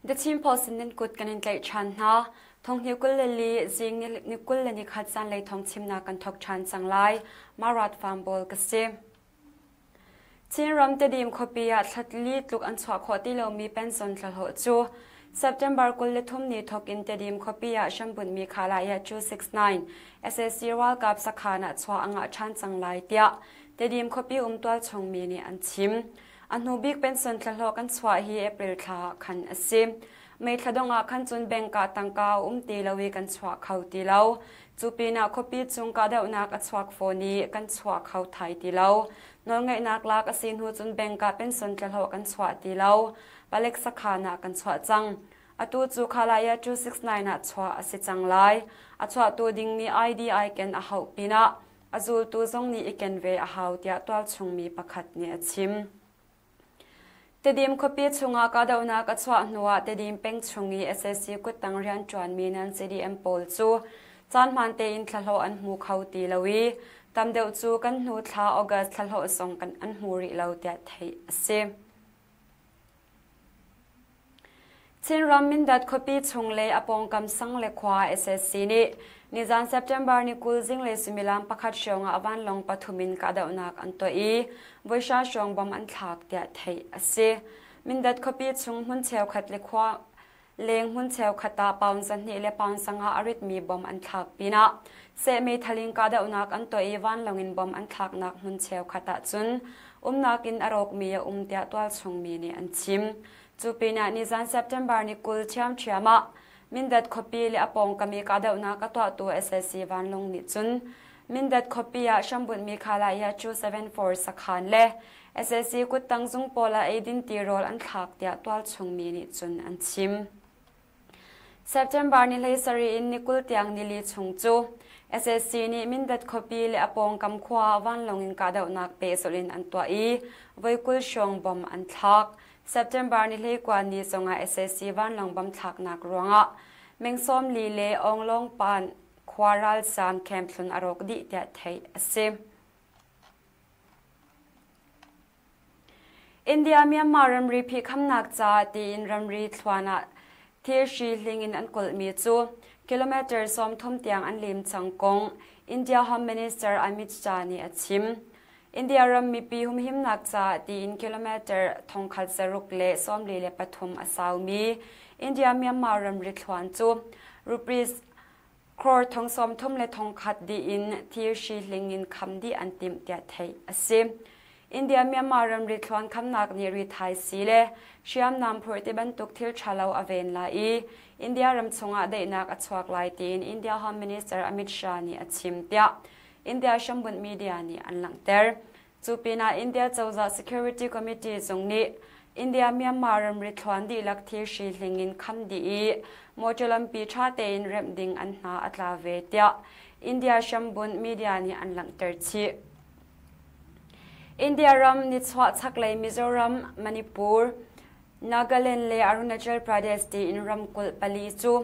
The Chin Post in nan kut kan in tlaih ṭhan hna. Thonghni 24 zing ni 21 zanlei thawng chimnak kan thawk ṭhan cang lai. Marat Farm Ball ka si. Chinram Tedim khuapi ah thlatli tluk an chuah khawh ti lomi pension thlahlawh cu September 23 ni thawk in Tedim khuapi ah hrambunhmi Khalaya 269 sac ralkap sakhan ah chuah a ngah ṭhan cang lai tiah Tedim khuapi um tualchung mi nih an chim. A hnu bik pension thlahlawh kan chuah hi April thla ah khan a si. May thla dongh ah khan cun bank ah tangka a um ti lo i kan chuah kho ti lo. Cu pinah khuapi chung kahdohnak a chuak fawn i kan chuah kho thai ti lo. Nawlngeihnak lak a si hnu cun bank ah pension tlahlawh kan chuah ti lo. Palek sakhan ah kan chuah cang. Atu cu Khalaya 269 ah chuah a si cang lai. A chuahtu ding nih ID ai ken a hauh pinah a zultu zong nih i ken ve a hau tiah tualchungmi pakhat nih a chim. Tedim khuapi chungah kahdohnak a chuah hnuah Tedim peng chung i sac kuttang rianṭuanmi nan CDM pawl cu caanhmaan tein thlahlawh an hmu kho ti lo i tam deuh cu kan hnu thla August thlahlawh zong kan an hmu rih lo tiah theih a si. Chinram Mindat khuapi chung le a pawngkam sang le khua sac nih nizan September ni 20 zinglei suimilam pakhat hrawng ah vanlawng pathum in kahdohnak an tuah i voihra hrawng bom an thlak tiah theih a si. Mindat khuapi chung hmun cheukhat le khua leng hmun cheukhat ah pound 200 le pound 5 a ritmi bom an thlak pinah seh meithal in kahdohnak an tuah i vanlawng in bom an thlaknak hmun cheukhat ah cun umnak in a rawkmi a um tiah tualchung mi nih an chim. Cu pinah nizan September ni 20 ṭhiamṭhiam ah Mindat khuapi le a pawngkam i kahdohnak a tuahtu sac vanlawng nih cun Mindat khuapi ah hrambunhmi Khalaya 274 sakhan le sac kuttang zung pawl ah eidin tirawl an thlak tiah tualchung mi nih cun an chim. September ni 17 in ni 20 tiang nili chung cu sac nih Mindat khuapi le a pawngkam khua ah vanlawng in kahdohnak pehzulh in an tuah i voi 20 hrawng bom an thlak. September ni 19 ni zongah sac vanlawng bom thlaknak ruangah meng 40 le Awnglawngpan khua ralzaam camp hlun a rawk dih tiah theih a si. India Myanmar ramri phihkhamnak ca tiin ramri thluan ah thirhri hling in an kulhmi cu kilometer 30 tiang an lim cang kong India Home Minister Amit Shah nih a chim. India ram mipi humhimnak ca tiin kilometer 1643 a saumi India Myanmar ramri thluan cu rupees crore 33,100 dih in thirhri hling in kham dih an timh tiah theih a si. India-Myanmar ramri thluan khamnak nih rithai sii le hriamnam phurh ti bantuk thil ṭha lo a ven lai i India ram chungah daihnak a chuak lai tiin India Home Minister Amit Shah nih a chim tiah India hrambunh media nih an langhter. Cu pinah India cozah Security Committee zung nih India-Myanmar ramri thluan dihlak thirhri hling in kham dih i motor lampi ṭha tein remh ding an hna a tla ve tiah India hrambunh media nih an langhter chih. India ram nichuah chaklei Mizoram, Manipur, Nagaland le Arunachal Pradesh tiin ramkulh pali cu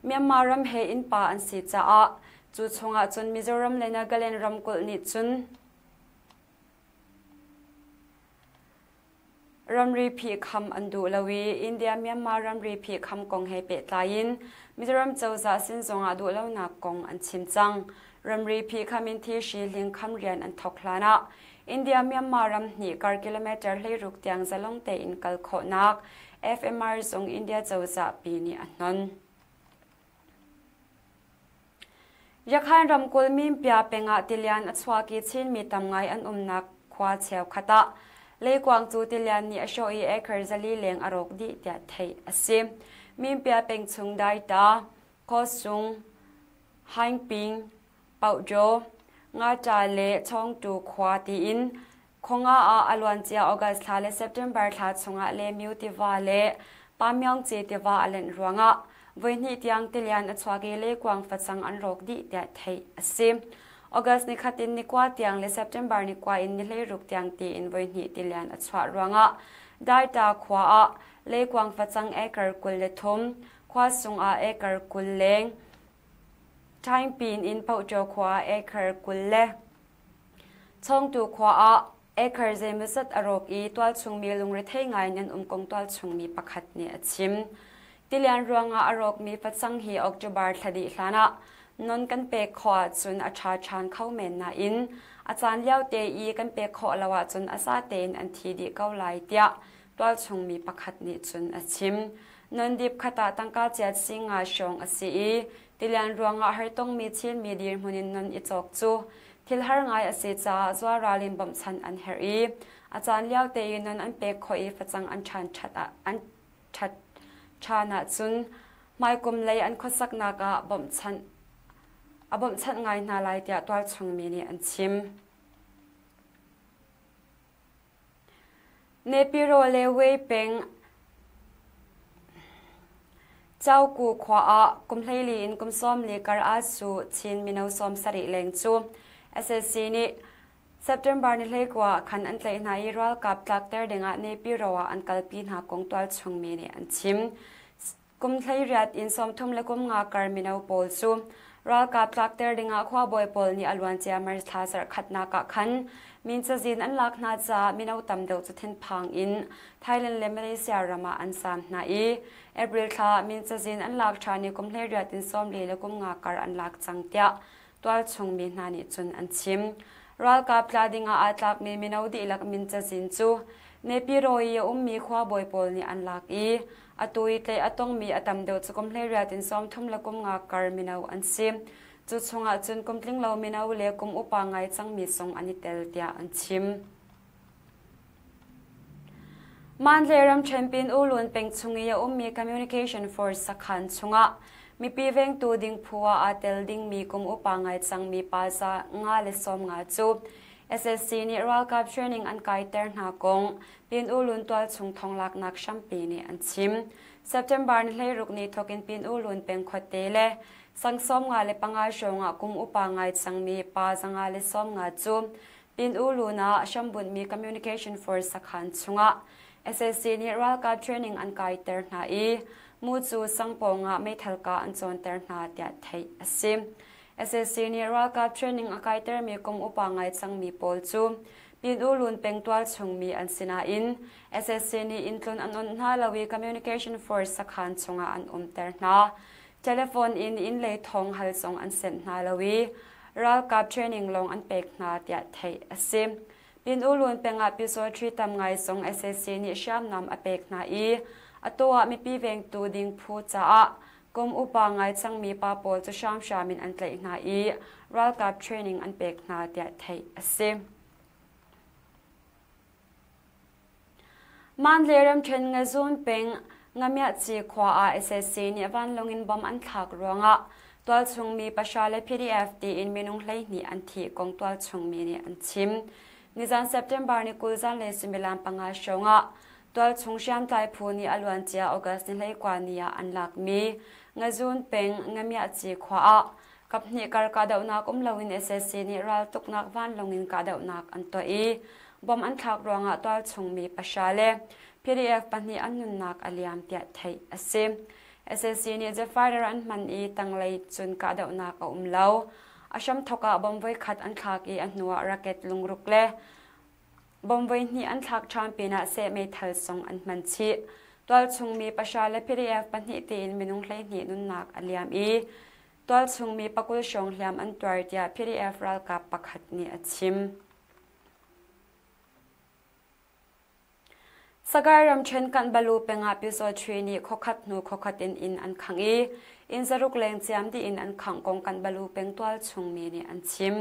Myanmar ram he innpa an si caah cu chungah cun Mizoram le Nagaland ramkulh nih cun ramri phihkham an duh lo i India-Myanmar ramri phihkham kong he pehtlai in Mizoram cozah sin zongah duhlonak kong an chim cang. Ramri phihkham in thirhri hlingkham rian an thawk hlan ah India-Myanmar ram hnih kar kilometer 16 tiang zalong tein kal khawhnak FMR zung India cozah pi nih a hnon. Yakhan ramkulh Minpia peng ah tilian a chuak i Chinmi tam ngai an umnak khua cheukhat ah leikuang cu tilian nih a hrawh i acre 400 leng a rawk dih tiah theih a si. Minpia peng chung Daita, Kawsung, Haingping, Pauhjaw, Ngaṭa le Chawngtu khua tiin Khuanga ah a luancia August thla le September thla chungah Lemyu tiva le Pamyangci tiva a lenh ruangah voihnih tiang tilian a chuak i leikuang facang an rawk dih tiah theih a si. August nikhat in nikua tiang le September nikua in ni 16 tiang tiin voihnih tilian a chuah ruangah Daita khua ah leikuang facang acre 23, khua sung ah acre 20 leng, Ṭhaingpin in Pohṭaw khua ah acre 20 le Chawngtu khua ah acre zeimawzat a rawk i tualchungmi lungrethei ngai in an um kong tualchungmi pakhat nih a chim. Tilian ruangah a rawkmi facang hi October thla dih hlanah non kan pek khawh ahcun a ṭha ṭhan kho men nain a caan lio te i kan pek khawh lo ahcun a za tein an thi dih ko lai tiah tualchung mi pakhat nih cun a chim. Non dip khat ah tangka chiat singa hrawng a si i tilian ruangah hartongmi Chinmi dirhmun in non i cawk cu thil har ngai a si caah zualral in bawmhchanh an herh i a caan lio te i non an pek khawh i facang an ṭhan ṭhat ah an ṭhat ṭhan ahcun hmaikum lei an khuasaknak ah bawmhchanh a bawmhchanh ngai hna lai tiah tualchung mi nih an chim. Nepiro le Wei peng Cauku khua ah kum 14 in kum 40 kar ah su Chin mino 70 leng cu SSC nih September ni 19 ah khan an tlaih hna i ralkap tlakter dingah Nepiro ah an kalpi hna kong tualchung mi nih an chim. Kum 18 in 35 kar mino pawl cu ralkap tlakter dingah khuabawi pawl nih a luancia March thla zarhkhatnak ah khan min cazin an lak hna caah mino tam deuh cu thinphang in Thailand le Malaysia ram ah an zaam hna i April thla ah min cazin an lak ṭhan i kum 18 in 45 kar an lak cang tiah tualchung mi hna nih cun an chim. Ralkap tla dingah aa tlakmi mino dihlak min cazin cu Nepiro i a ummi khuabawi pawl nih an lak i atu i tlaih a tongmi a tam deuh cu kum 18 in 35 kar mino an si. Cu chungah cun kum tlinglo mino le kum upa ngai cangmi zong an i tel tiah an chim. Mandalay ram champion U Lun peng chung i a ummi Communication Force sakhan chungah mipi vengtu ding phu ah aa tel dingmi kum upa ngai cangmi pa 150 cu SSC nih ralkap training an kaiter hna kong Pin U Lun tualchung thonglaknak hrampi nih an chim. September ni 16 ni thokin Pin U Lun peng khuate le sang 55 hrawng ah kum upa ngai cangmi pa 150 cu Pin U Lun ah hrambunhmi Communication Force sakhan chungah SAC nih ralkap training an kaiter hna i mu cu sang pawngah meithal kah an cawnter hna tiah theih a si. SAC nih ralkap training a kaitermi kum upa ngai cangmi pawl cu Pin U Lun peng tualchungmi an si nain SAC nih inn tlun an onh hna lo i Communication Force sakhan chungah an umter hna. Telephone in inn lei thawng hal zong an senh hna lo i ralkap training lawng an pek hna tiah theih a si. Pin U Lun peng ah Pyusawṭhi tam ngai zong sac nih hriamnam a pek hna i atu ah mipi vengtu ding phu caah kum upa ngai cangmi pa pawl cu hramhram in an tlaih hna i ralkap training an pek hna tiah theih a si. Mandalay ramṭhen Ngazun peng Ngamiahci khua ah sac nih vanlawng in bomb an thlak ruangah tualchung mi pahra le PDF tiin minung 12 an thih kong tualchung mi nih an chim. Nizan September ni 20 zanlei suimilam panga hrawngah tualchung hriamtlai phu nih a luancia August ni 19 ni ah an lakmi Ngazun peng Ngamiahci khua ah Kaphnih kar kahdohnak um loin sac nih raltuknak vanlawng in kahdohnak an tuah i bom an thlak ruangah tualchung mi pahra le PDF pahnih an nunnak a liam tiah theih a si. sac nih jet fighter an hman i tanglei cun kahdohnak a um lo. A hramthawk ah bom voikhat an thlak i a hnuah rocket lungruk le bom voihnih an thlak ṭhan pinah seh meithal zong an hman chih. Tualchung mi pahra le PDF pahnih tiin minung 12 nunnak a liam i tualchung mi pakul hrawng hliam an tuar tiah PDF ralkap pakhat nih a chim. Sagaing ramṭhen Kanbalu pengah Pyusawṭhi nih khuakhat hnu khuakhat in inn an khangh i inn zaruk leng ciam dih in an khangh kong Kanbalu peng tualchung mi nih an chim.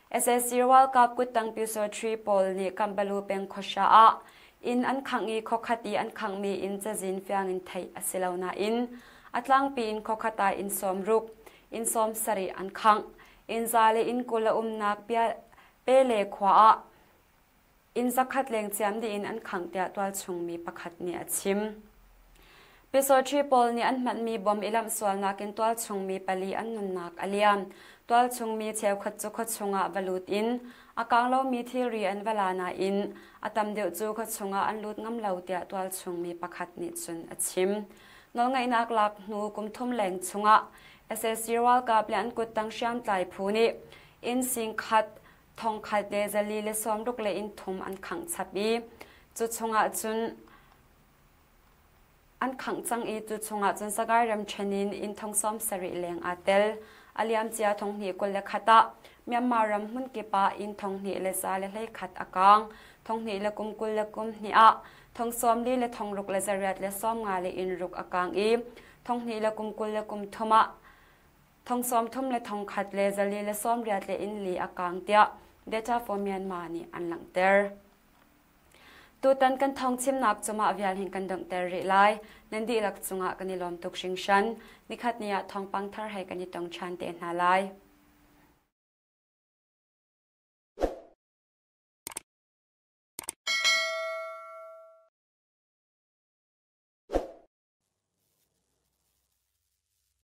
Sac ralkap kuttang Pyusawṭhi pawl nih Kanbalu peng khuahra ah inn an khangh i khuakhat i an khanghmi inn cazin fiang in theih a si lo nain a tlangpi in khuakhat ah inn 60, inn 70 an khangh. Inn za le inn 20 a umnak Pele khua ah Inn zakhat leng ciam dih in an khangh tiah tualchung mi pakhat nih a chim. Pyusawṭhi pawl nih an hmanhmi bom i lamhsualnak in tualchung mi pali an nunnak a liam. Tualchung mi cheukhat cu khuachung ah va lut in a kang lomi thilri an va la nain a tam deuh cu khuachung ah an lut ngam lo tiah tualchung mi pakhat nih cun a chim. Nawlngeihnak lak hnu kum thum leng chungah sac ralkap le an kuttang hriamtlai phu nih inn singkhat thongkhat le 460 le inn thum an khangh chap i cu chungah cun An khangh cang i cu chungah cun Sagaing ramṭhen in inn thong 70 leng aa tel. A liamcia 2021 ah Myanmar ram hmunkip ah inn 2121 a kaang. 2022 ah 46,895 le inn ruk a kaang i 2023 ah 31,480 le inn li a kaang tiah Data for Myanmar nih an langhter. Tutan kan thawngchimnak cu mah vial hin kan donghter rih lai. Nan dihlak cungah kan i lawm tuk hringhran. Nikhat ni ah thawngpang thar he kan i tong ṭhan te hna lai.